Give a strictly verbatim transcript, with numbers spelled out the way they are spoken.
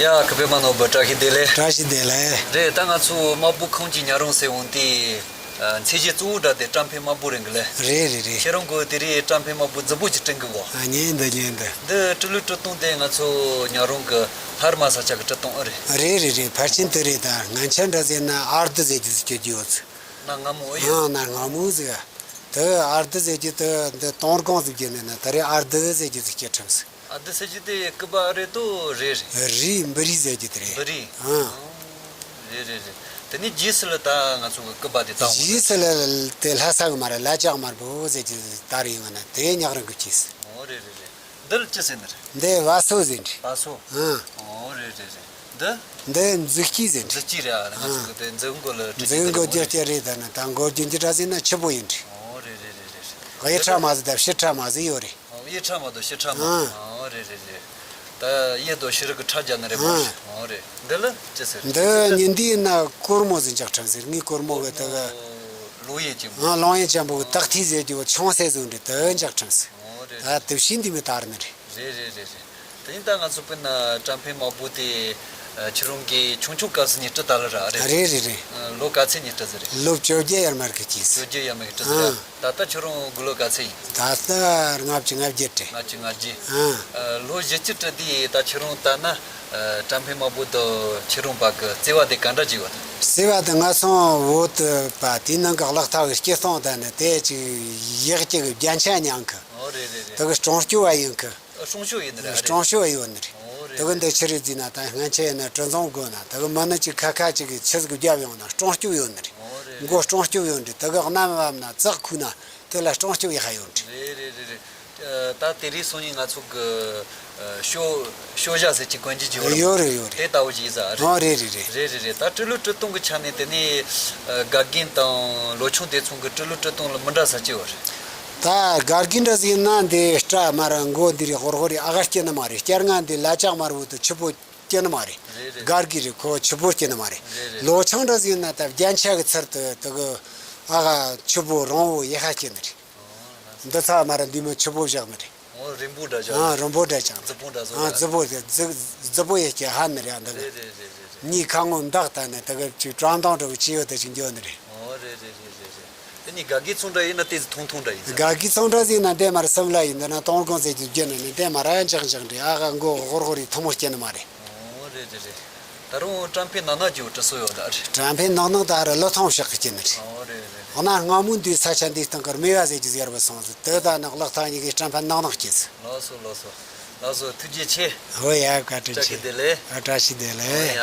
ཡ། ཁ་པའི་མ་ནོར་བུ། བཀྲ་ཤིས་བདེ་ལེགས། བཀྲ་ཤིས་བདེ་ལེགས། རེད། ད་ང་ཚོ་དམར་པོ་ཁོངས་ཀྱི་ཉ་རོང་ཟེར་འོང་དེ། ཨ། མཚན་གཞི་གཙོ་བོ་འདྲ་དེ་བཀྲམ་འཕེལ་དམར་པོ་རེད་གི་ལེ། རེད་རེད་རེད། ཁྱེད་རང་གི་དེ་རིང་བཀྲམ་འཕེལ་དམར་པོ་རྫིག་པོ་ཅིག་བཀྲམ་གི་གོ། ཨ། ཉན་འདི་ཉན་འདི། འདི་སྤྲི་ལོའི་སྤྲི་སྟོང་དེ་ང་ཚོ་ཉ་རོང་གི་ལྷ་རི་མ་ས་ཆ་གི་སྤྲི་སྟོང་ཨེ་རེད། རེད་རེད་རེད། ཕལ་ཆེར་དེ་རེད། ད་སྔན་ཆད་འདྲ་ཟེར་ན་ཨར་དི་ཟེར་རྒྱུ་ཟིག་སྐྱོད་རྒྱུ་ཡོད་ཟིག། གནའ་སྔ་མོ་ཨེ་ཡོད། ཨ། གནའ་སྔ་མོ་ཟིག། དེ་ཨར་དི་ཟེར་རྒྱུ་དེ་འདི་སྟོང་སྒང་ཟིག་བརྒྱུད་ནས་ན་ད་རེས་ཨར་དི་ཟེར་རྒྱུ་ཟིག་སྐྱེ་ཁྲིམས་ཟིག། ཨར་དི་ཟེར་རྒྱུ་དེ་སྐུད་པ་རེད་དོ། རེད་རེད། རི་འབུ་རི་ཟེར་རྒྱུ་དེ་རེད། འབུ་རི། ཨང་། རེད་རེད་རེད། དེ་ནས་རྗེས་སུ་ལ་ད་ང་ཚོ་གི་སྐུད་པ་དེ་བཏང་བ། རྗེས་སུ་ལ་དེ་ལྷ་ས་གི་མ་ར་ལ་ལྕགས་དམར་པོ་ཟེར་རྒྱུ་ད་རེད་ཡོང་ན་དེ་ཉག་རིང་གི་ཅིས། ཨོ་རེད་རེད་རེད། འདི་ལ་ཅི་ཟེར་ནི་རེད། འདི་བ་སོ་ཟེར་ནི་རེད། བ་སོ། ཨང་། ཨོ་རེད་རེད་རེད། འདི། འདི་མཛུ་སྐྱིད་ཟེར་ནི་རེད། མཛུ་སྐྱིད་རེད། ཨ། ང་ཚོ་གི་དེ་མཛུ་གུ་ལ་འབྲི་མཛུ་གུ་རྒྱུ་སྐྱེ་རེད། ད་ནི་ད་མགོ་རྒྱུ་འདི་འདྲ་ཟེར་ན་ཆུ་བོ་ཡིན་རེད། ཨོ་རེད་རེད་རེད་རེད། གཡུ་ཁྲ་མ་ཟིག་དང་ཕྱི་ཁྲ་མ་ཟིག་ཡོད་རེད། ཨོ། གཡུ་ཁྲ་མ་དང་ཕྱི་ཁྲ་མ། ཨང་། ཨོ་རེད་རེད་རེད། ད་གཡུ་དང་ཕྱི་རུ་གི་ཁྲ་རྒྱག་ནི་རེད་མོ། ཨང་། ཨོ་རེད། འདི་ལ་ཅི་ཟེར། འདི་ཉིན་འདིའི་ན་སྒོར་མོ་ཟིག་འཇག་ཁྲིམས་ཟེར། ངའི་སྒོར་མོ་གི་དེ་གི། ལོ་ཡས་ཅན་པོ། ཨང་། ལོང་ཡས་ཅན་པོ་གི་སྟག་ཐིག་ཟེར་རྒྱུ་ཆུང་སེ་ཟིག་འདྲ་དེ་འཇག་ཁྲིམས་ཟེར། ཨོ་རེད། ད་དེ་བཞིན་འདི་མི་དར་ནི་རེད། རེད་རེད་རེད་རེད། དེ་ཡིན་ད་ང་ཚོ་དཔེར་ན་བཀྲམ་འཕེལ་དམར་པོ་དེ། ཨ། ཁྱེད་རང་གིས་ཆུང་ཆུང་སྐབས་སུ་ནས་བྲིས་ད་ལ་ར་རེད། རེད་རེད་རེད། ཨ། ལོ་ག་ཚོད་ནས་བྲིས་ཟེར་རེད། ལོ་བཅོ་བརྒྱད་ཡར་མར་གི་ཅིས། བཅོ་བརྒྱད་ཡར་མར་གི་བྲིས་ཟེར་རེད། ཨང་། ད་ལྟ་ཁྱེད་རང་དགུང་ལོ་ག་ཚོད་ཡིན། ད་ལྟ་ལྔ་བཅུ་ང་བརྒྱད་རེད། ལྔ་བཅུ་ང་བརྒྱད། ཨང་། ཨ། ལོ་བཞི་བཅུ་བྲིས་དུས་ད་ཁྱེད་རང་ལྟ་ན། ཨ། བཀྲམ་འཕེལ་དམར་པོ་དང་ཁྱེད་རང་བར་གི་བརྩེ་བ་དེ་ག་འདྲ་ཅིག་ཡོད། བརྩེ་བ་དེ་ང་ཚོ་བོད་དུ་པ་དེའི་ནང་གི་གློག་ཐག་གི་སྐྱེ་སྟངས་དང་ནི་དེ་ཅིག་ཡག་ཅིག་གི་རྒྱན་ཆ་མྱང་གི། ཨོ་རེད་རེད་རེད། དེ་གི་སྲུང་སྐྱོབ་བ་ཡིན་གི། སྲུང་སྐྱོབ་ཡིན་ནི་རེད། སྲུང་སྐྱོབ་ཡོད་ནི་རེད། ཨོ་རེད། དེ་གི་འདི་ཕྱི་རེད་ཟེར་ན་ད་སྔན་ཆད་ཡིན་ན་གྲུ་འཛོམས་དགོས་ན་དེ་གི་མི་ནི་ཅིག་ཁ་ཁ་ཅིག་གི་ཆི་ཟིག་བརྒྱབ་ཡོང་ན་སྲུང་སྐྱོབ་ཡོད་ནི་རེད། ཨོ་རེད། མགོ་སྲུང་སྐྱོབ་ཡོད་ནི་རེད། དེ་གི་གནམ་བབས་ན་ཙག་ཁུག་ན་དེ་ལ་སྲུང་སྐྱོབ་ཡག་ཡོད་ནི་རེད། རེད་རེད་རེད་རེད། ཨ། ད་དེ་རིང་སང་ཉིན་ང་ཚོ་གི། ཨ། ཤོ། ཤོ་བྱ་ཟེར་གྱི་གོན་རྒྱུ་ཅིག་ཡོད་རེད། ཡོད་རེད་ཡོད་རེད། དེ་ལྟ་བུ་ཅིག་ཡིན་ས་རེད། ཨོ་རེད་རེད་རེད། རེད་རེད་རེད། ད་སྤྲེལ་ལོ་སྤྲེལ་སྟོང་གི་ཆ་ནས་དེ་ནས། ཨ། དགའ་རྒན་དང་ལོ་ཆུང་དེ་ཚོ་གི་སྤྲེལ་ལོ་སྤྲེལ་སྟོང་ལ་མི་འདྲ་ས་ཅི་ཡོད་རེད། ད་དགའ་རྒན་འདྲ་ཟིག་ཡིན་ན་འདི་སྐྲ་དམར་མགོ་འདི་རེད། ཧོར་ཧོར་རེད། ཨ་ག་སྐྱེ་ནི་མ་རེད། སྐྱེ་རྔ་འདི་ལ་ལྕགས་དམར་བོ་དུ་ཆུ་བོ་སྐྱེ་ནི་མ་རེད། རེད་རེད། དགའ་རྒན་རེད། ཁོ་ཆུ་བོ་སྐྱེ་ནི་མ་རེད། རེད་རེད། ལོ་ཆུང་འདྲ་ཟིག་ཡིན་ན་ད་རྒྱན་ཆ་གི་ཚུལ་དུ་དེ་གི་ཨ་ག་ཆུ་བོ་རོང་བོ་ཡེ་ཤ་སྐྱེ་ནི་རེད། འདི་ཚ་མ་ར་འདི་མོ་ཆུ་བོ་བཞག་ནི་རེད། ཨོ། རིང་པོ་འདྲ་བཞག་ཨ། རིང་པོ་འདྲ་བཞག་རྫི་བོ་འདྲ་བཟོ། ཨ། རྫི་བོ་དེ་རྫི་རྫི་བོ་ཡེ་སྐྱེ་ཧ་ནི་རེད། འདི་གི་རེད་རེད་རེད་རེད། གཉིས་ཁ་ངོ་འདག་ད་ནས་དེ་གི་ཅིག་བཀྲམ་སྟངས་འདྲ་བོ་ཅི་ཡོད་དེ་ཅིག་འགྱོ་ནི་རེད། ཨོ། རེད་རེད་རེད་རེད་རེད། དེ་ནི་དགའ་རྒན་ཚོང་འདྲ་ཡིན་ན་དེ་ཚོ་ཐུང་ཐུང་འདྲ་ཡིན་ས་རེད། དགའ་རྒན་ཚོང་འདྲ་ཟིག་ཡིན་ན་འདི་མ་ར་སིམ་ལ་ཡིན། འདི་ན་སྟོང་སྒང་ཟེར་རྒྱུ་བརྒྱུད་ནས་ནི་འདི་མ་ར་འཇག་འཇག་འདྲ། ཨ་ག་མགོ་ཧོར་ཧོར་རེ་ཐུང་མོ་སྐྱེ་ནི་མ་རེད། ཨོ། རེད་རེད་རེད། ད་རུང་བཀྲམ་འཕེལ་ནག་ནག་གི་འོ་གྲི་སོ་ཡོད་ད་རེད། བཀྲམ་འཕེལ་ནག་ནག་ད་རེད། ལོ་ཐུང་ཤག་གི་སྐྱེ་ནི་རེད། ཨོ། རེད་རེད། འོ་ན་སྔ་མོ་འདི་ས་ཆ་འདིའི་སྟེང་གི་རྨེ་བ་ཟེར་གྱི་ཟེར་བ་སོང་ཟིག། དེ་ད་ནག་ལག་ཐག་གཉིས་ཀྱི་བཀྲམ་འཕེལ་ནག་ནག་སྐྱེས་ཟིག། ལགས་སོ་ལགས་སོ། ལགས་སོ། ཐུགས་རྗེ་ཆེ། ཨོ་ཡ། བཀའ་དྲིན་ཆེ། བཀྲ་ཤིས་བདེ་ལེགས། ཨ། བཀྲ་ཤིས་བདེ་ལེགས། ཨོ་ཡ།